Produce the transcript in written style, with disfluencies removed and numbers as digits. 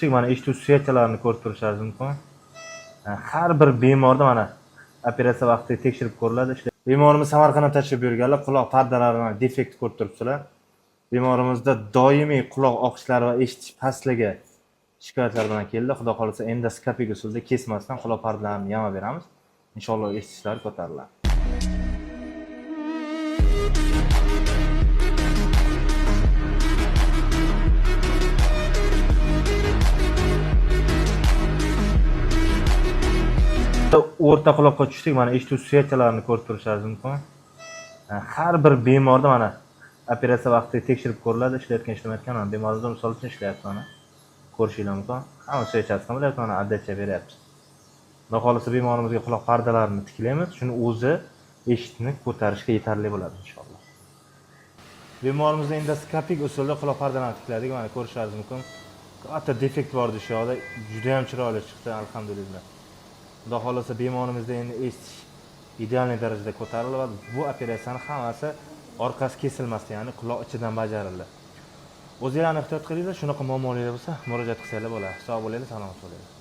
Mana eshituv suyakchalarini ko'rib turishingiz mumkin. Har bir bemorda mana operatsiya vaqtida tekshirib ko'riladi. Bemorimiz Samarqanddan tashrif buyurganlar, quloq pardalarini defekt ko'rib turibsizlar. Bemorimizda doimiy quloq oqishlari va eshitish pastligi shikoyatlar bilan keldi. Xudo xohlasa, endoskopik usulda kesmasdan quloq pardalarini yamab beramiz. Inshaalloh eshitishlari ko'tariladi. O'rta quloqqa tushdik, mana eshituv suyakchalarini ko'rib turishingiz mumkin. Har bir bemorda mana operatsiya vaqtida tekshirib ko'riladi, ishlayotgan, ishlamayotgan. Mana bemorimizda misol uchun ishlayapti, mana ko'rishingiz mumkin. Hamma suyakchasi ham bo'lyapti, mana отдача beryapti. Xudo xohlasa, bemorimizga quloq pardalarini tiklaymiz, shuni o'zi eshitishni ko'tarishga yetarli bo'ladi inshaalloh. Bemorimizda endoskopik usulda quloq pardalarini tikladik, mana ko'rishingiz mumkin. Katta defekt bor edi shu yoqda, juda ham chiroyli chiqdi, alhamdulillah. Xudo xohlasa, bemorimizda endi eshitish idealniy darajada ko'tarildi va bu operatsiyani hammasi orqasi kesilmasdan, ya'ni quloq ichidan bajarildi. O'zinglarni ehtiyot qilinglar, shunaqa muammolar bo'lsa, murojaat qilsanglar bo'ladi. Sog' bo'linglar, salomat bo'linglar.